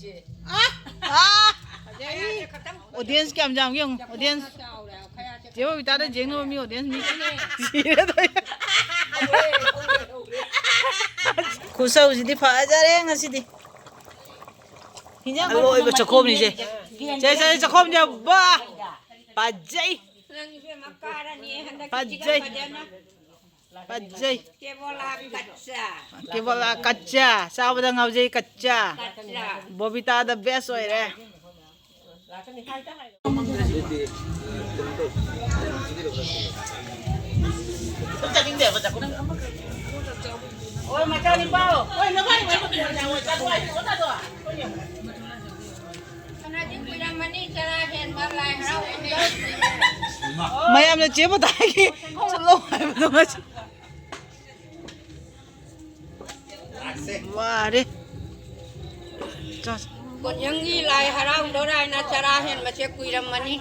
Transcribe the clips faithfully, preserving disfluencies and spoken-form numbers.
ꯑꯥ! ꯑꯥ! Audience ꯀꯌꯥꯝ ꯌꯥꯝꯒꯦ ꯌꯦꯡꯉꯨ, audience. ꯆꯦ ꯕꯕꯤꯇꯥꯗ ꯌꯦꯡꯅꯕ ꯃꯤ ꯑꯣꯗꯤꯌꯦꯟꯁ ꯃꯤ ꯁꯤꯔꯦ ꯇꯧꯏ꯫ ꯈꯨꯁꯧꯁꯤꯗꯤ ꯐꯖꯔꯦ ꯉꯁꯤꯗꯤ꯫ ꯍꯤꯟꯖꯥꯡ ꯑꯔꯣꯏꯕ ꯆꯥꯛꯈꯣꯝꯅꯤꯁꯦ꯫ ꯁꯦ, ꯁꯦ, ꯆꯥꯛꯈꯣꯝꯁꯦ, ꯕꯥ! ꯐꯖꯩ꯫ ꯅꯪ ꯏꯕꯦꯝꯃ ꯀꯥꯔꯅꯤ ꯍꯟꯗꯛ ꯐꯖꯩ꯫ ꯐꯖꯅ꯫ ꯐꯖꯩ꯫ ꯀꯦꯕꯣꯂꯥ ꯀꯠꯆꯥ꯫ ꯀꯦꯕꯣꯂꯥ ꯀꯠꯆꯥ꯫ ꯆꯥꯕꯗ ꯉꯥꯎꯖꯩ ꯀꯠꯆꯥ꯫ ꯀꯠꯆꯥ꯫ ꯕꯣꯕꯤꯇꯥꯗ ꯕꯦꯁ ꯑꯣꯏꯔꯦ꯫ ꯍꯣꯏ, ꯃꯆꯥꯅꯤꯄꯥ꯫ ꯍꯣꯏ, ꯅꯕꯥꯅꯤ ꯃꯌꯥꯝ ꯄꯨꯔ ꯆꯥꯎ, ꯆꯥꯎ, ꯆꯥꯎ, ꯆꯥꯎ꯫ ꯐꯅꯗꯤ ꯀꯨꯏꯔꯝꯃꯅꯤ ꯆꯔꯥ ꯍꯦꯟꯕ ꯂꯥꯏ ꯍꯔꯥꯎꯕꯗ꯫ ꯃꯌꯥꯝꯅ ꯆꯦ ꯃꯇꯥꯏꯒꯤ ꯆꯠꯂꯣ ꯍꯥꯏꯕꯗꯣ ꯉꯁꯤ꯫ ꯋꯥꯔꯦ꯫ ꯆꯥ-, ꯀꯣꯟꯖꯪꯒꯤ ꯂꯥꯏ ꯍꯔꯥꯎꯗꯣꯔꯥ ꯍꯥꯏꯅ ꯆꯔꯥ ꯍꯦꯟꯕꯁꯦ ꯀꯨꯏꯔꯝꯃꯅꯤ꯫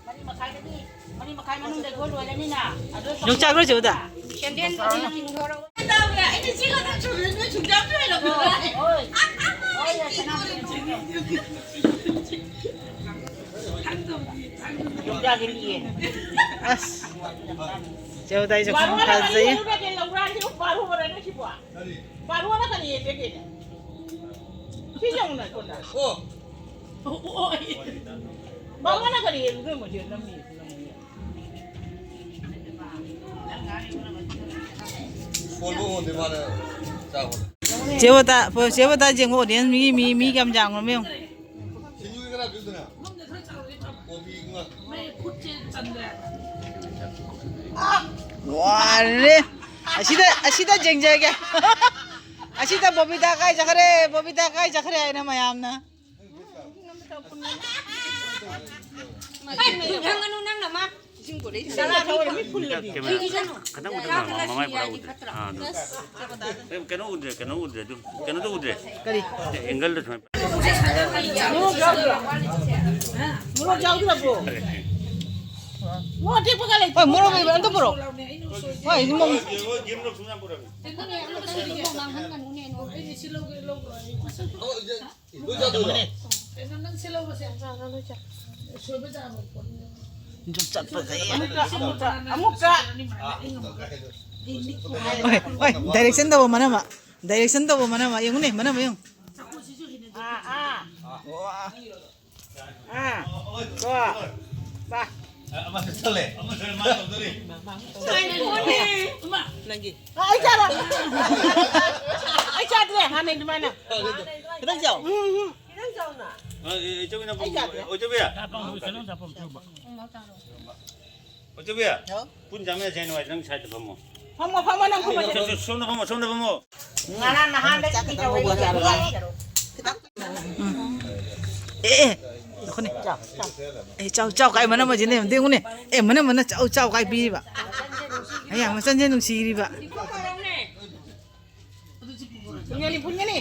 ꯃꯔꯤ ꯃꯈꯥꯏꯗꯒꯤ, ꯃꯔꯤ ꯃꯈꯥꯏ ꯃꯅꯨꯡꯗ ꯂꯣꯏꯔꯅꯤꯅ꯫ ꯑꯗꯣ ꯌꯣꯡꯆꯥꯛ ꯂꯣꯏ ꯆꯦꯕꯗ? ꯁꯦꯟꯗꯦꯟ ꯑꯅꯤ ꯆꯤꯡꯊꯣꯔꯛꯑꯣ꯫ ꯑꯩꯅ ꯆꯤꯡ ꯑꯗꯨꯝ ꯆꯨꯝꯃꯦ, ꯅꯣꯏ ꯁꯨꯡꯆꯥ ꯆꯨꯝꯃꯦ꯫ ꯍꯣꯏ꯫ ꯍꯣꯏ, ꯁꯅꯥꯃꯍꯤ꯫ ꯌꯣꯡꯆꯥꯛ ꯍꯦꯛ ꯌꯦꯡꯉꯦ꯫ ꯑꯁ꯫ ꯆꯦꯕꯗ ꯑꯩꯁꯨ ꯈꯪ ꯐꯖꯩ꯫ ꯕꯥꯔꯣꯅ ꯀꯔꯤ ꯌꯦꯡꯒꯦ? ꯕꯥꯔꯣꯅ ꯀꯔꯤ ꯌꯦꯡꯒꯦ? ꯁꯤ ꯌꯦꯡꯉꯨꯅ, ꯁꯣꯝꯗ꯫ ꯑꯣ꯫ ꯃꯉꯣꯟꯗ ꯀꯔꯤ ꯌꯦꯡꯗꯣꯏ ꯃꯣꯏꯁꯦ ꯅꯝꯃꯤ, ꯅꯝꯃꯤ꯫ ꯁꯣꯟꯕ ꯍꯣꯟꯗꯦ ꯃꯥꯅ ꯆꯥꯕ꯫ ꯆꯦꯕꯇ, ꯆꯦꯕꯇ ꯌꯦꯡꯉꯣ, audience ꯃꯤ, ꯃꯤ, ꯃꯤ ꯀꯌꯥꯝ ꯌꯥꯝꯈ꯭ꯔꯕ ꯌꯦꯡꯉꯣ꯫ ꯁꯤꯡꯖꯨꯒꯤ ꯈꯔ ꯄꯤꯌꯨꯗꯅ꯫ ꯀꯣꯕꯤ ꯑꯃ꯫ ꯋꯥꯔꯦ꯫ ꯑꯁꯤꯗ, ꯑꯁꯤꯗ ꯌꯦꯡꯖꯒꯦ꯫ ꯑꯁꯤꯗ ꯕꯣꯕꯤꯇꯥ ꯀꯥꯏ ꯆꯠꯈ꯭ꯔꯦ, ꯕꯣꯕꯤꯇꯥ ꯀꯥꯏ ꯆꯠꯈ꯭ꯔꯦ ꯍꯥꯏꯅ ꯃꯌꯥꯝꯅ꯫ ꯀꯩꯅꯣ ꯌꯨꯝꯁꯪꯒꯅꯨ ꯅꯪꯅ ꯃꯥ꯫ ꯆꯔꯥ ꯃꯤ ꯐꯨꯜꯂꯗꯤ꯫ ꯀꯦꯃꯦꯔꯥ ꯈꯇꯪ ꯈꯇꯪ ꯃꯃꯥꯏ ꯄꯨꯔꯥ ꯎꯗ꯭ꯔꯦ꯫ ꯑꯥ, ꯑꯗꯨ꯫ ꯑꯦ, ꯀꯩꯅꯣ ꯎꯗ꯭ꯔꯦ, ꯀꯩꯅꯣ ꯎꯗ꯭ꯔꯦ ꯑꯗꯨ꯫ ꯀꯩꯅꯣꯗꯣ ꯎꯗ꯭ꯔꯦ꯫ ꯀꯔꯤ? ꯑꯦ, angle ꯗꯣ ꯁꯨꯃꯥꯏꯅ꯫ ꯃꯣꯔꯣꯛ ꯌꯥꯎꯗ꯭ꯔꯣ? ꯃꯣꯔꯣꯛ ꯌꯥꯎꯗ꯭ꯔꯕꯣ? ꯃꯣꯔꯣꯛ ꯑꯇꯦꯛꯄꯒ ꯂꯩꯇꯦ꯫ ꯍꯣꯏ, ꯃꯣꯔꯣꯛ ꯂꯩꯕ꯭ꯔꯥ? ꯑꯝꯇ ꯄꯨꯔꯛꯑꯣ꯫ ꯍꯣꯏ, ꯏꯃꯧ꯫ ꯍꯣꯏ, ꯏꯃꯧ꯫ ꯑꯩꯅ ꯁꯤ ꯂꯧꯒꯦ, ꯂꯧꯒꯦ꯫ ꯑꯣ, ꯏꯆꯦ, ꯂꯣꯏ ꯆꯥꯗꯣꯏꯔꯣ? ꯀꯩꯅꯣ, ꯅꯪ ꯁꯤ ꯂꯧꯕꯁꯦ ꯌꯥꯝ ꯆꯥ-, ꯆꯥ-, ꯂꯣꯏ ꯆꯥ-, ꯁꯣꯏꯕ ꯆꯥꯕ ꯄꯣꯠꯅꯤ꯫ ꯖꯨꯛ ꯆꯠꯄ ꯐꯩ꯫ ꯑꯃꯨꯛꯇ, ꯑꯃꯨꯛꯇ, ꯑꯃꯨꯛꯇ꯫ ꯍꯣꯏ, ꯍꯣꯏ, direction ꯇꯧꯕ ꯃꯅꯝ ꯑꯃ꯫ Direction ꯇꯧꯕ ꯃꯅꯝ ꯑꯃ꯫ ꯌꯦꯡꯉꯨꯅꯦ, ꯃꯅꯝ ꯑꯃ ꯌꯦꯡꯉꯨ꯫ ꯑꯥ, ꯑꯥ꯫ ꯑꯣ, ꯑꯥ꯫ ꯑꯥ, ꯀꯣ꯫ ꯄꯥ꯫ ꯑꯃꯁꯨ ꯆꯠꯂꯦ꯫ ꯑꯃꯁꯨ ꯃꯥ ꯇꯧꯗꯣꯔꯤ꯫ ꯅꯪꯒꯤ꯫ ꯑꯥ, ꯑꯩ ꯆꯥꯔꯣ꯫ ꯑꯩ ꯆꯥꯗ꯭ꯔꯦ, ꯍꯥꯟꯅꯩ ꯑꯗꯨꯃꯥꯏꯅ꯫ ꯈꯤꯇꯪ ꯆꯥꯎ꯫ ꯎꯝ, ꯎꯝ꯫ ꯑ, ꯑꯦ, ꯏꯆꯧꯕꯤꯅ ꯑꯩ ꯆꯥꯗ꯭ꯔꯦ꯫ ꯑꯣꯏꯆꯧꯕꯤ꯫ ꯆꯥꯐꯝ ꯊꯣꯛꯏ, ꯀꯩꯅꯣꯝ ꯆꯥꯐꯝ ꯊꯣꯛꯏꯕ꯫ ꯑꯣꯏꯆꯧꯕꯤ꯫ ꯍꯥꯎ꯫ ꯄꯨꯟ ꯆꯥꯃꯤꯟꯅꯁꯦ ꯍꯥꯏꯅ ꯅꯪ ꯁꯥꯏꯗ ꯐꯝꯃꯣ꯫ ꯐꯝꯃꯣ, ꯐꯝꯃꯣ, ꯅꯪ ꯐꯝꯃꯣ꯫ ꯁꯣ-, ꯁꯣ-, ꯁꯣꯝꯗ ꯐꯝꯃꯣ, ꯁꯣꯝꯗ ꯐꯝꯃꯣ꯫ ꯉꯔꯥꯡ ꯅꯍꯥꯟꯗꯒꯤ ꯆꯥꯛ ꯈꯤꯇꯪ ꯇꯧꯔꯤꯕ ꯂꯧꯕ ꯌꯥꯔꯣꯏ꯫ ꯎꯝ꯫ ꯑꯦ, ꯑꯦ, ꯉꯥꯏꯈꯣꯅꯦ꯫ ꯆꯥꯎ, ꯆꯥꯎ꯫ ꯑꯦ, ꯆꯥꯎ, ꯆꯥꯎ ꯀꯥꯏ ꯃꯅꯝ ꯑꯁꯤꯅꯦ, ꯑꯝꯇ ꯌꯦꯡꯉꯨꯅꯦ꯫ ꯑꯦ, ꯃꯅꯝ, ꯃꯅꯝ ꯆꯥꯎ, ꯆꯥꯎ ꯀꯥꯏ ꯄꯤꯔꯤꯕ꯫ ꯑꯌꯥ, ꯃꯆꯟꯁꯦ ꯅꯨꯡꯁꯤꯔꯤꯕ꯫ ꯐꯨꯟꯒꯅꯤ, ꯐꯨꯟꯒꯅꯤ꯫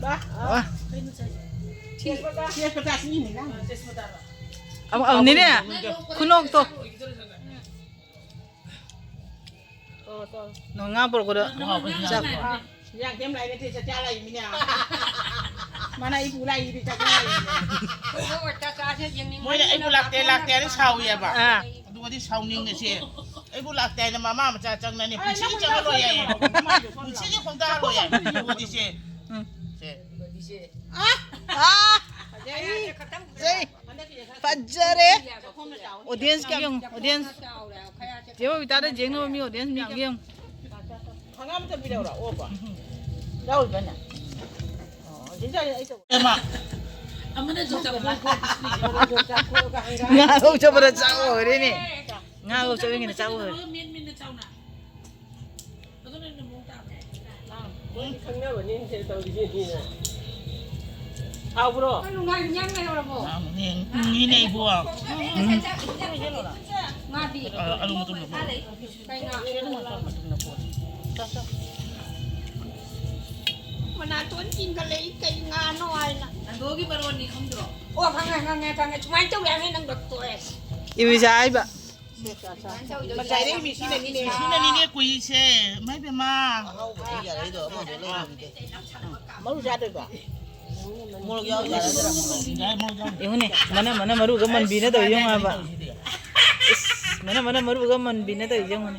ꯕꯥ꯫ ꯋꯥ꯫ ꯇꯦꯖꯄꯇꯥ ꯁꯤꯅꯤꯅꯦ ꯅꯪ꯫ ꯑꯃꯨꯛ, ꯑꯃꯨꯛꯅꯤꯅꯦ꯫ ꯈꯨꯅꯣꯛꯇꯣ꯫ ꯅꯣꯏ ꯉꯥ ꯄꯨꯔꯛꯄꯗꯣ꯫ ꯆꯥꯛ꯫ ꯌꯥꯡꯈꯩ ꯑꯃ ꯂꯥꯛꯏ ꯅꯠꯇꯦ, ꯆꯥꯛ ꯆꯥ ꯂꯥꯛꯏꯃꯤꯅꯦ꯫ ꯃꯥꯅ ꯑꯩꯕꯨ ꯂꯥꯛꯏꯗꯤ ꯆꯥꯛ ꯆꯥ ꯂꯥꯛꯏꯃꯤꯅꯦ꯫ ꯃꯣꯏꯅ ꯑꯩꯕꯨ ꯂꯥꯛꯇꯦ, ꯂꯥꯛꯇꯦ ꯍꯥꯏꯅ ꯁꯥꯎꯋꯦꯕ꯫ ꯑꯥ꯫ ꯑꯗꯨꯒꯗꯤ ꯁꯥꯎꯅꯤꯡꯉꯁꯦ꯫ ꯑꯩꯕꯨ ꯂꯥꯛꯇꯦ ꯍꯥꯏꯅ ꯃꯃꯥ ꯃꯆꯥ ꯆꯪꯅꯅꯤ꯫ ꯑꯩ ꯄꯨꯟꯁꯤꯒꯤ ꯅꯪꯕꯨ ꯆꯪꯍꯜꯂꯣꯏ ꯌꯥꯏꯌꯦ꯫ ꯂꯥꯛꯇꯦ꯫ ꯄꯨꯟꯁꯤꯒꯤ ꯈꯣꯡꯗꯥꯍꯜꯂꯣꯏ ꯌꯥꯏ꯫ ꯑꯗꯨꯒꯗꯤ ꯁꯦ꯫ ꯎꯝ꯫ ꯁꯦ꯫ ꯑꯥ! ꯑꯥ! ꯐꯖꯩ꯫ ꯐꯖꯩ꯫ ꯐꯖꯔꯦ꯫ Audience ꯀꯌꯥꯝ ꯌꯦꯡꯉꯨ, audience꯫ ꯆꯦ ꯕꯕꯤꯇꯥꯗ ꯌꯦꯡꯅꯕ ꯃꯤ audience ꯃꯌꯥꯝ ꯌꯦꯡꯉꯨ꯫ ꯍꯪꯒꯥꯝ ꯆꯠꯄꯤꯗꯧꯔꯣ? ꯑꯣꯄ꯫ ꯌꯥꯎꯔꯤꯕꯅꯦ꯫ ꯑꯣ, ꯁꯤ ꯆꯥꯔꯤ ꯑꯩ ꯇꯧ-, ꯑꯦꯃꯥ꯫ ꯉꯥ ꯂꯧ ꯆꯠꯄꯗ ꯆꯥꯛ ꯑꯣꯏꯔꯦꯅꯦ꯫ ꯉꯥ ꯂꯧ ꯆꯠꯂꯤꯉꯩꯗ ꯆꯥꯛ ꯑꯣꯏꯔꯦ꯫ ꯃꯦꯟ ꯃꯦꯟꯅ ꯆꯥꯎꯅ꯫ ꯑꯗꯨꯅ ꯍꯦꯟꯅ ꯃꯑꯣꯡ ꯇꯥꯕꯅꯦ꯫ ꯃꯣꯏꯗꯤ ꯈꯪꯅꯕꯅꯤꯅ ꯁꯤꯗ ꯇꯧꯔꯤꯁꯤꯅ꯫ ꯍꯥꯎꯕ꯭ꯔꯣ? ꯀꯩꯅꯣ ꯉꯥ ꯏꯟꯖꯥꯡ ꯂꯩꯍꯧꯔꯕꯣ? ꯉꯥꯅꯦ ꯏꯕꯣ꯫ ꯉꯥꯗꯤ? ꯑ, ꯑꯂꯨ ꯃꯇꯨꯝ ꯂꯧꯊꯣꯛ꯫ ꯀꯩ ꯉꯥ? ꯆꯥꯎ, ꯆꯥꯎ꯫ ꯃꯅꯥꯇꯣꯟ ꯆꯤꯡꯈꯠꯂꯛꯏ, ꯀꯩ ꯉꯥꯅꯣ ꯍꯥꯏꯅ꯫ ꯅꯟꯗꯣꯒꯤ ꯃꯔꯣꯟꯅꯤ ꯈꯪꯗ꯭ꯔꯣ? ꯑꯣ, ꯈꯪꯉꯦ, ꯈꯪꯉꯦ, ꯈꯪꯉꯦ꯫ ꯁꯨꯃꯥꯏꯅ ꯇꯧꯋꯦ ꯍꯥꯏꯕꯅꯤ, ꯅꯪꯗꯣ ꯇꯣꯛꯑꯦ꯫ ꯏꯕꯤꯖꯥ ꯍꯥꯏꯕ꯫ ꯁꯨꯃꯥꯏꯅ ꯇꯧꯗꯣꯏ ꯉꯁꯥꯏꯗꯒꯤ ꯃꯤ ꯁꯤꯅꯅꯤꯅꯦ꯫ ꯁꯤꯅꯅꯤꯅꯦ ꯀꯨꯏꯁꯦ꯫ ꯃꯥꯏ ꯄꯦꯝꯃ꯫ ꯑꯉꯧꯕꯗꯤ ꯌꯥꯔꯛꯏꯗꯣ, ꯑꯉꯧꯕꯗꯣ ꯂꯩꯔꯝꯗꯦ꯫ ꯃꯔꯨ ꯆꯥꯗꯣꯏꯕ? ꯃꯣꯔꯣꯛ ꯌꯥꯎ ꯌꯥꯔꯛꯏꯗꯣ? ꯌꯥꯏ, ꯃꯣꯔꯣꯛ ꯌꯥꯎ꯫ ꯌꯦꯡꯉꯨꯅꯦ, ꯃꯅꯝ, ꯃꯅꯝ, ꯃꯔꯨꯒ ꯃꯟꯕꯤꯅ ꯇꯧꯔꯤ ꯌꯦꯡꯉꯨ ꯍꯥꯏꯕ꯫ ꯏꯁ, ꯃꯅꯝ, ꯃꯅꯝ, ꯃꯔꯨꯒ ꯃꯟꯕꯤꯅ ꯇꯧꯔꯤ ꯌꯦꯡꯉꯨꯅꯦ꯫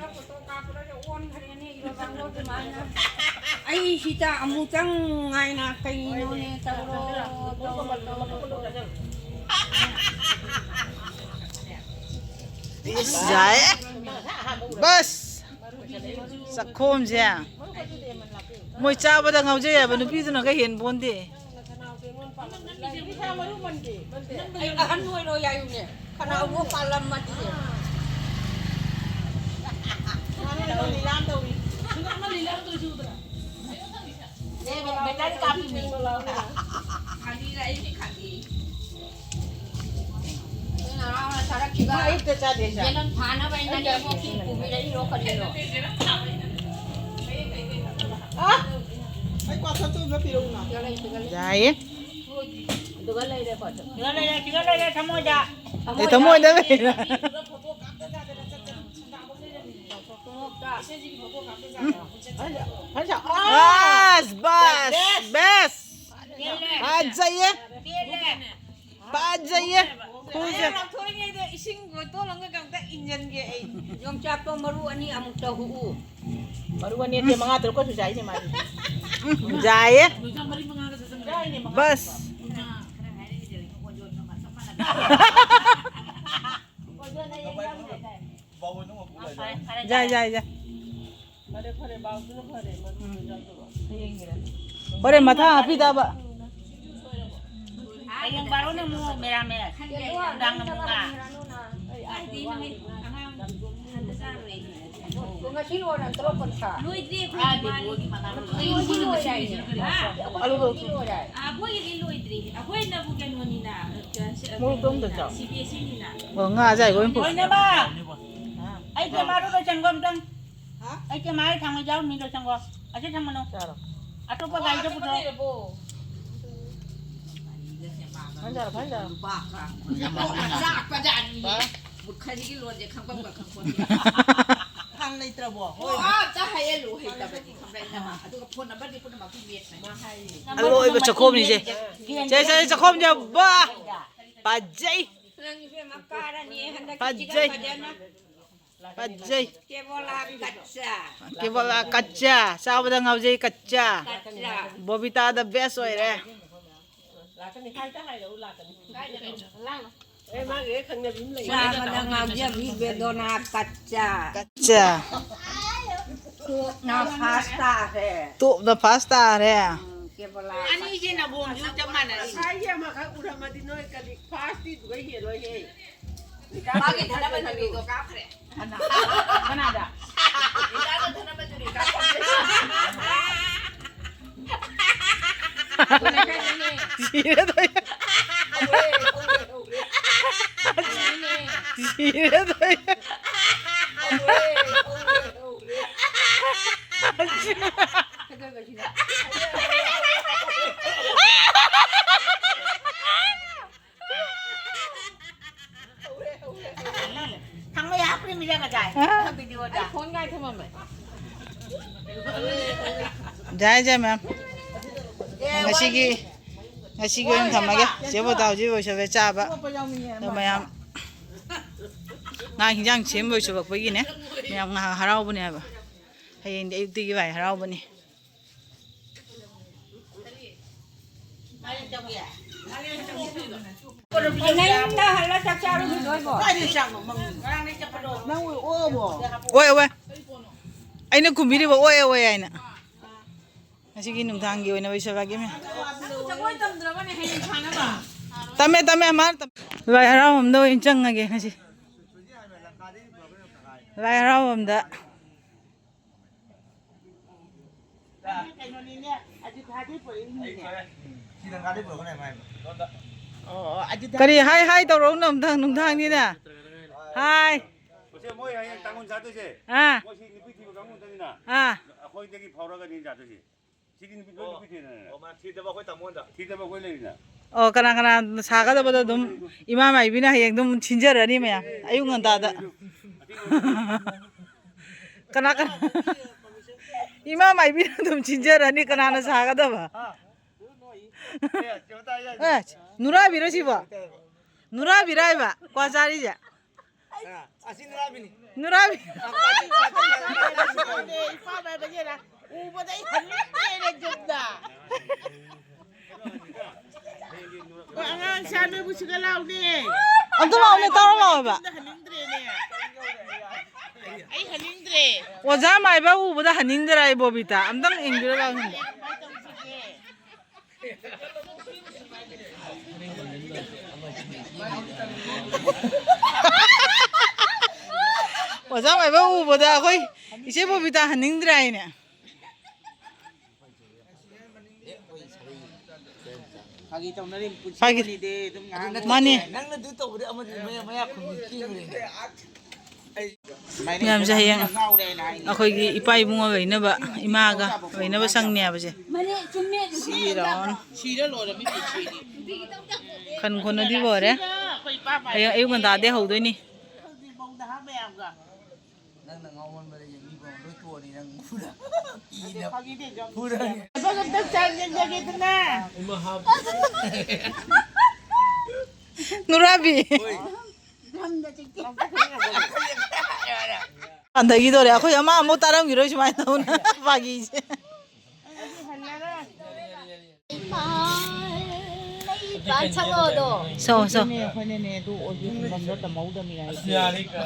ꯑꯩ ꯁꯤꯗ ꯑꯃꯨꯛꯇꯪ ꯉꯥꯏꯅ ꯀꯩꯅꯣꯅꯦ ꯇꯧꯔꯣ, ꯇꯧꯔꯣ, ꯇꯧꯔꯣ꯫ ꯏꯁ, ꯌꯥꯏ꯫ ꯕꯁ꯫ ꯆꯥꯛꯈꯣꯝꯁꯦ꯫ ꯃꯣꯏ ꯆꯥꯕꯗ ꯉꯥꯎꯖꯩ ꯍꯥꯏꯕ ꯅꯨꯄꯤꯗꯨꯅꯒ ꯍꯦꯟ ꯄꯣꯟꯗꯦ꯫ ꯑꯩ ꯑꯍꯟ ꯑꯣꯏꯔꯣ ꯌꯥꯏꯌꯨꯅꯦ꯫ ꯈꯅꯥꯎꯕꯨ ꯄꯥꯜꯂꯝꯃꯗꯤ꯫ ꯕꯦꯇꯥꯔꯤ ꯀꯥꯞꯄꯤꯅꯦ꯫ ꯈꯥꯂꯤꯒ ꯑꯩꯒꯤ ꯈꯥꯂꯤ꯫ ꯑꯗꯨꯅ ꯆꯥꯔꯛꯈꯤꯕ ꯑꯌꯨꯛꯇ ꯆꯥꯗꯦ, ꯆꯥ꯫ ꯌꯦꯅꯝ ꯊꯥꯅꯕ ꯑꯩꯅ ꯅꯦꯝꯕꯣꯛꯀꯤ ꯄꯨꯕꯤꯔꯛꯏꯔꯣ ꯀꯔꯤꯅꯣ? ꯑ? ꯑꯩ ꯀ꯭ꯋꯥꯊꯣꯠꯇꯨ ꯑꯝꯇ ꯄꯤꯔꯛꯎꯅ꯫ ꯌꯥꯏꯌꯦ꯫ ꯑꯗꯨꯒ ꯂꯩꯔꯦ, ꯀ꯭ꯋꯥꯊꯣꯠ꯫ ꯁꯤꯒ ꯂꯩꯔꯦ, ꯁꯤꯒ ꯂꯩꯔꯦ, ꯊꯃꯣꯏꯗ꯫ ꯑꯦ, ꯊꯃꯣꯏꯗ ꯂꯩꯔꯦ꯫ ꯐꯖ-, ꯐꯖ-, ꯑ! ꯑꯁ, ꯕꯁ, ꯕꯦꯁ꯫ ꯄꯦꯜꯂꯦ꯫ ꯐꯖꯩꯌꯦ꯫ ꯄꯦꯜꯂꯦ꯫ ꯐꯖꯩꯌꯦ꯫ ꯈꯨꯁꯦ꯫ ꯑꯩ ꯂꯧꯊꯣꯛꯏꯉꯩꯗ ꯏꯁꯤꯡ ꯕꯣꯇꯜ ꯑꯃꯒ ꯑꯝꯇ ꯏꯟꯖꯟꯒꯦ ꯑꯩ꯫ ꯌꯣꯡꯆꯥꯛꯇꯣ ꯃꯔꯨ ꯑꯅꯤ ꯑꯃꯨꯛꯇ ꯍꯨꯛꯎ꯫ ꯃꯔꯨ ꯑꯅꯤ ꯅꯠꯇꯦ, ꯃꯉꯥ ꯇꯔꯨꯛꯀꯁꯨ ꯆꯥꯏꯅꯦ ꯃꯥꯗꯤ꯫ ꯌꯥꯏꯌꯦ꯫ ꯆꯥꯏꯅꯦ ꯃꯉꯥ꯫ ꯕꯁ꯫ ꯌꯥꯏ, ꯌꯥꯏ, ꯌꯥꯏ꯫ ꯐꯔꯦ, ꯐꯔꯦ, ꯕꯥꯎꯗꯨꯅ ꯐꯔꯦ, ꯃꯔꯨ ꯎꯝ꯫ ꯂꯣꯏ ꯆꯥꯊꯣꯛꯑꯣ꯫ ꯍꯣꯔꯦꯟ ꯃꯊꯥ ꯍꯥꯞꯄꯤꯗꯕ꯫ ꯍꯌꯦꯡ ꯕꯥꯔꯣꯅ ꯑꯃꯨꯛ ꯃꯦꯔꯥꯃꯦꯁ꯫ ꯅꯨꯡꯗꯥꯡꯅ ꯑꯃꯨꯛ ꯉꯥ꯫ ꯀꯥꯏꯗꯩꯅꯣꯍꯦ? ꯑꯉꯥꯡ ꯃꯊꯟꯇ ꯆꯥꯔꯣꯏ꯫ ꯉꯁꯤ ꯂꯣꯏꯔ ꯇꯔꯨꯛ ꯀꯨꯟꯊ꯭ꯔꯥ꯫ ꯂꯣꯏꯗ꯭ꯔꯤ ꯑꯩꯈꯣꯏ꯫ ꯀꯥꯏꯗꯩ ꯂꯣꯏꯗꯤ ꯃꯉꯥ ꯂꯣꯏ꯫ ꯂꯣꯏꯗꯤ ꯂꯣꯏꯔꯦ꯫ ꯍꯥ? ꯑꯂꯨ ꯂꯧꯊꯣꯛ꯫ ꯑꯩꯈꯣꯏꯒꯤꯗꯤ ꯂꯣꯏꯗ꯭ꯔꯤ꯫ ꯑꯩꯈꯣꯏꯅꯕꯨ ꯀꯩꯅꯣꯅꯤꯅ, ꯃꯣꯔꯣꯛꯇꯣ ꯑꯃꯨꯛꯇ ꯆꯥꯎ꯫ ꯁꯤ ꯕꯤ ꯑꯦꯁ ꯏ ꯅꯤꯅ꯫ ꯑꯣ, ꯉꯥ ꯑꯌꯥꯏꯕ ꯑꯣꯏꯅ ꯄꯨꯔꯛꯑꯣ꯫ ꯂꯣꯏꯅꯃꯛ! ꯑꯩ ꯀꯦꯃꯥꯗꯣ ꯂꯣꯏꯁꯟꯒꯣ ꯑꯝꯇꯪ꯫ ꯍꯥ? ꯑꯩ ꯀꯦꯃꯥ ꯊꯥꯡꯃꯩꯖꯥꯎ ꯃꯤ ꯂꯣꯏꯁꯟꯒꯣ꯫ ꯑꯁꯤ ꯊꯝꯃꯅꯨ꯫ ꯆꯥꯔꯣ꯫ ꯑꯇꯣꯞꯄ ꯒꯥꯔꯤꯗ ꯄꯨꯊꯣꯛ꯫ ꯐꯥꯏꯟ ꯇꯥꯔꯣ, ꯐꯥꯏꯟ ꯇꯥꯔꯣ꯫ ꯅꯨꯄꯥ ꯑꯉꯥꯡ ꯆꯥꯛꯄꯖꯥꯠꯅꯤ꯫ ꯃꯨꯠꯈꯔꯤꯒꯤ ꯂꯣꯟꯁꯦ ꯈꯪꯐꯝꯒ ꯈꯪꯄꯣꯟꯇꯦ꯫ ꯈꯥꯡ ꯂꯩꯇ꯭ꯔꯕꯣ? ꯑꯣ, ꯑꯝꯇ ꯍꯥꯏꯍꯜꯂꯨ ꯍꯩꯇꯕꯅꯤ, ꯈꯪꯕ꯭ꯔꯥ? ꯏꯅꯝꯃ, ꯑꯗꯨꯒ ꯐꯣꯟ ꯅꯝꯕꯔꯗꯤ ꯄꯨꯝꯅꯃꯛꯀꯤ ꯃꯦꯠꯁꯅꯤ꯫ ꯑꯔꯣꯏꯕ ꯆꯈꯣꯝꯅꯤꯁꯦ꯫ ꯁꯦ, ꯁꯦ, ꯆꯈꯣꯝꯁꯦ, ꯕꯥ! ꯐꯖꯩ꯫ ꯅꯪ ꯏꯕꯦꯝꯃ ꯀꯥꯔꯅꯤ ꯍꯟꯗꯛꯀꯤ ꯐꯖꯩ꯫ ꯆꯤꯀꯟ ꯐꯖꯅ꯫ ꯐꯖꯩ꯫ ꯀꯦꯕꯣꯂꯥ ꯀꯠꯆꯥ꯫ ꯀꯦꯕꯣꯂꯥ ꯀꯠꯆꯥ꯫ ꯆꯥꯕꯗ ꯉꯥꯎꯖꯩ ꯀꯠꯆꯥ꯫ ꯀꯠꯆꯥ꯫ ꯕꯣꯕꯤꯇꯥ the best ꯑꯣꯏꯔꯦ꯫ ꯂꯥꯛꯀꯅꯤ, ꯍꯥꯏꯇ ꯍꯥꯏꯔꯛꯎ, ꯂꯥꯛꯀꯅꯤ꯫ ꯀꯥꯏꯗꯅꯣ? ꯑꯦ, ꯃꯥꯒꯤ ꯍꯦꯛ ꯈꯪꯅꯕꯤ ꯑꯃ ꯂꯩꯌꯦ꯫ ꯆꯥꯕꯗ ꯉꯥꯎꯖꯕꯤ ꯕꯦꯗꯣꯅꯥ ꯀꯠꯆꯥ꯫ ꯀꯠꯆꯥ꯫ ꯇꯣꯞꯅ ꯐꯥꯁ ꯇꯥꯔꯦ꯫ ꯇꯣꯞꯅ ꯐꯥꯁ ꯇꯥꯔꯦ꯫ ꯎꯝ, ꯀꯦꯕꯣꯂꯥ ꯑꯅꯤꯁꯦ ꯀꯠꯆꯥ꯫ ꯅꯕꯣꯝꯁꯨ ꯆꯞ ꯃꯥꯟꯅꯔꯤ꯫ ꯉꯁꯥꯏꯒꯤ ꯑꯃꯈꯛ ꯎꯔꯝꯃꯗꯤ ꯅꯣꯏ ꯀꯔꯤ ꯐꯥꯁꯇꯤ ꯑꯗꯨꯒ ꯍꯦꯜꯂꯣꯏꯍꯦ꯫ ꯃꯥꯒꯤ ꯙꯅꯕꯟꯖꯨꯔꯤꯗꯣ ꯀꯥꯞꯈ꯭ꯔꯦ꯫ ꯀꯅꯥꯗ? ꯏꯆꯥꯗꯣ ꯙꯅꯕꯟꯖꯨꯔꯤ ꯀꯥꯞꯈ꯭ꯔꯦ꯫ ꯁꯤꯔꯦ ꯇꯧꯏ꯫ ꯁꯤꯔꯦ ꯇꯧꯏ꯫ ꯊꯥꯡꯃꯩ ꯍꯥꯞꯄ꯭ꯔꯤ ꯃꯤꯔ ꯉꯁꯥꯏ? ꯍꯥ? ꯚꯤꯗꯤꯑꯣꯗ꯫ ꯑꯩ ꯐꯣꯟ ꯀꯥꯏ ꯊꯝꯃꯝꯃꯦ? ꯌꯥꯏ, ꯌꯥꯏ, ꯃꯦꯝ꯫ ꯉꯁꯤꯒꯤ, ꯉꯁꯤꯒꯤ ꯑꯣꯏꯅ ꯊꯝꯃꯒꯦ꯫ ꯆꯦ ꯕꯣꯇꯥ ꯍꯧꯖꯤꯛ ꯂꯣꯏꯁꯜꯂꯦ ꯆꯥꯕ꯫ ꯑꯗꯣ ꯃꯌꯥꯝ ꯉꯥ ꯍꯤꯟꯖꯥꯡ ꯁꯦꯝ ꯂꯣꯏꯁꯜꯂꯛꯄꯒꯤꯅꯦ꯫ ꯃꯌꯥꯝ ꯉꯥꯏꯍꯥꯛ ꯍꯔꯥꯎꯕꯅꯦ ꯍꯥꯏꯕ꯫ ꯍꯌꯦꯡꯗꯤ ꯑꯌꯨꯛꯇꯒꯤ ꯂꯥꯏ ꯍꯔꯥꯎꯕꯅꯤ꯫ ꯅꯪ ꯌꯨꯝꯗ ꯍꯜꯂ ꯆꯥꯛ ꯆꯥꯔꯨꯈꯤꯗꯣꯏꯕꯣ? ꯑꯣꯏ, ꯑꯣꯏ꯫ ꯑꯩꯅ ꯈꯨꯝꯕꯤꯔꯤꯕ ꯑꯣꯏ, ꯑꯣꯏ ꯍꯥꯏꯅ꯫ ꯉꯁꯤꯒꯤ ꯅꯨꯡꯗꯥꯡꯒꯤ ꯑꯣꯏꯅ ꯂꯣꯏꯁꯤꯜꯂꯒꯦ, ꯃꯦꯝ꯫ ꯇꯝꯃꯦ, ꯇꯝꯃꯦ, ꯃꯥꯅ ꯇꯝꯃꯦ꯫ ꯂꯥꯏ ꯍꯔꯥꯎꯐꯝꯗ ꯑꯣꯏꯅ ꯆꯪꯉꯒꯦ ꯉꯁꯤ꯫ ꯂꯥꯏ ꯍꯔꯥꯎꯐꯝꯗ꯫ ꯀꯔꯤ ꯍꯥꯏ ꯍꯥꯏ ꯇꯧꯔꯛꯎꯅꯣ ꯑꯝꯇꯪ, ꯅꯨꯡꯗꯥꯡꯅꯤꯅ꯫ ꯍꯥꯏ꯫ ꯃꯁꯦ ꯃꯣꯏ ꯍꯌꯦꯡ ꯇꯥꯡꯈꯨꯜ ꯁꯥꯗꯣꯏꯁꯦ꯫ ꯑꯥ꯫ ꯃꯣꯏ ꯁꯤ ꯅꯨꯄꯤ ꯊꯤꯕ ꯀꯥꯡꯕꯨꯗꯅꯤꯅ꯫ ꯑꯥ꯫ ꯑꯩꯈꯣꯏꯗꯒꯤ ꯐꯥꯎꯔꯒꯅꯤ ꯁꯥꯗꯣꯏꯁꯦ꯫ ꯁꯤꯒꯤ ꯅꯨꯄꯤ, ꯅꯣꯏ ꯅꯨꯄꯤ ꯊꯤꯔꯦꯅꯦ꯫ ꯑꯣ, ꯃꯥ ꯊꯤꯗꯕ ꯑꯩꯈꯣꯏ ꯇꯥꯃꯣꯗ꯫ ꯊꯤꯗꯕ ꯑꯩꯈꯣꯏ ꯂꯩꯔꯤꯅ꯫ ꯑꯣ, ꯀꯅꯥ ꯀꯅꯥ ꯁꯥꯒꯗꯕꯗꯣ ꯑꯗꯨꯝ ꯏꯃꯥ ꯃꯥꯏꯕꯤꯅ ꯍꯌꯦꯡ ꯑꯗꯨꯝ ꯁꯤꯟꯖꯔꯅꯤ ꯃꯌꯥꯝ ꯑꯌꯨꯛ ꯉꯟꯇꯥꯗ꯫ ꯀꯅꯥ ꯀꯅꯥ? ꯏꯃꯥ ꯃꯥꯏꯕꯤꯅ ꯑꯗꯨꯝ ꯁꯤꯟꯖꯔꯅꯤ ꯀꯅꯥꯅ ꯁꯥꯒꯗꯕ꯫ ꯑꯦ, ꯅꯨꯔꯥꯕꯤꯔꯣ ꯁꯤꯕꯣ? ꯅꯨꯔꯥꯕꯤꯔꯥꯏꯕ ꯀ꯭ꯋꯥ ꯆꯥꯔꯤꯁꯦ? ꯑꯁꯤ ꯅꯨꯔꯥꯕꯤꯅꯤ꯫ ꯅꯨꯔꯥꯕꯤ꯫ ꯎꯕꯗ ꯑꯩ ꯍꯟꯅꯤꯡꯗꯦꯅꯦ ꯌꯨꯝꯗ꯫ ꯑꯉꯥꯡ ꯁꯥ ꯅꯣꯏꯕꯨ ꯁꯤꯒ ꯂꯥꯎꯅꯦ꯫ ꯑꯝꯇ ꯂꯥꯎꯅꯦ, ꯇꯥꯔꯣ ꯂꯥꯎꯕ꯫ ꯌꯨꯝꯗ ꯍꯟꯅꯤꯡꯗ꯭ꯔꯦꯅꯦ꯫ ꯑꯩ ꯍꯟꯅꯤꯡꯗ꯭ꯔꯦ꯫ ꯑꯣꯖꯥ ꯃꯥꯏꯕ ꯎꯕꯗ ꯍꯟꯅꯤꯡꯗ꯭ꯔꯥ ꯑꯩ ꯕꯣꯕꯤꯇꯥ? ꯑꯝꯇꯪ ꯌꯦꯡꯕꯤꯔꯣ ꯂꯥꯎ꯫ ꯀꯃꯥꯏ ꯇꯧꯁꯤꯒꯦ? ꯑꯣꯖꯥ ꯃꯥꯏꯕ ꯎꯕꯗ ꯑꯩꯈꯣꯏ ꯏꯆꯦ ꯕꯣꯕꯤꯇꯥ ꯍꯟꯅꯤꯡꯗ꯭ꯔꯦ ꯍꯥꯏꯅꯦ꯫ ꯐꯥꯒꯤ ꯇꯧꯅꯔꯤꯕ ꯄꯨꯟꯁꯤ ꯐꯥꯒꯤ- ꯋꯥꯔꯤꯗꯤ ꯑꯗꯨꯝ ꯉꯥꯏꯍꯥꯛ ꯃꯥꯅꯤ꯫ ꯅꯪꯅ ꯑꯗꯨ ꯇꯧꯕꯗ ꯑꯃꯗꯨ ꯃꯌꯥ, ꯃꯌꯥ ꯈꯨꯝꯕꯤ ꯊꯤꯕꯅꯦ꯫ ꯃꯌꯥꯝꯁꯦ ꯍꯌꯦꯡ ꯑꯩꯈꯣꯏꯒꯤ ꯏꯄꯥ ꯏꯕꯨꯡꯒ ꯂꯩꯅꯕ, ꯏꯃꯥꯒ ꯂꯩꯅꯕ ꯆꯪꯅꯤ ꯍꯥꯏꯕꯁꯦ꯫ ꯁꯤꯔꯣ꯫ ꯁꯤꯔ ꯂꯣꯏꯔꯝꯃꯤ ꯄꯨꯟꯁꯤꯗꯤ꯫ ꯈꯟ ꯈꯣꯟꯅꯗꯤ ꯂꯣꯏꯔꯦ꯫ ꯁꯤꯔ ꯑꯩꯈꯣꯏ ꯏꯄꯥ ꯍꯌꯦꯡ ꯑꯌꯨꯛ ꯉꯟꯇꯥꯗꯩ ꯍꯧꯗꯣꯏꯅꯤ꯫ ꯍꯧꯖꯤꯛꯐꯥꯎꯗ ꯍꯥ ꯃꯌꯥꯝꯒ꯫ ꯅꯪꯅ ꯉꯥꯎꯃꯟꯕꯗ ꯌꯦꯡꯕꯤꯕ ꯂꯣꯏ ꯇꯣꯛꯑꯅꯤ ꯅꯪ ꯐꯨꯔ꯫ ꯐꯥꯒꯤꯗꯤ ꯌꯥꯝ ꯐꯨꯔ꯫ ꯊꯕꯛ ꯑꯝꯇ ꯆꯥꯡ ꯌꯦꯡꯖꯒꯦꯗꯅ꯫ ꯅꯨꯔꯥꯕꯤ꯫ ꯑꯗꯒꯤꯗꯣꯔꯦ ꯑꯩꯈꯣꯏ ꯑꯃ ꯑꯃꯨꯛ ꯇꯥꯔꯝꯈꯤꯔꯣꯏ ꯁꯨꯃꯥꯏꯅ ꯇꯧꯅ ꯐꯥꯒꯤꯁꯦ꯫ ꯁꯣ, ꯁꯣ꯫ ꯑꯩꯈꯣꯏꯅꯅꯦ ꯑꯗꯨ ꯑꯣꯏꯕ ꯐꯤꯕꯝꯗꯣ ꯇꯝꯍꯧꯗꯕꯅꯤꯅ ꯑꯩꯁꯦ꯫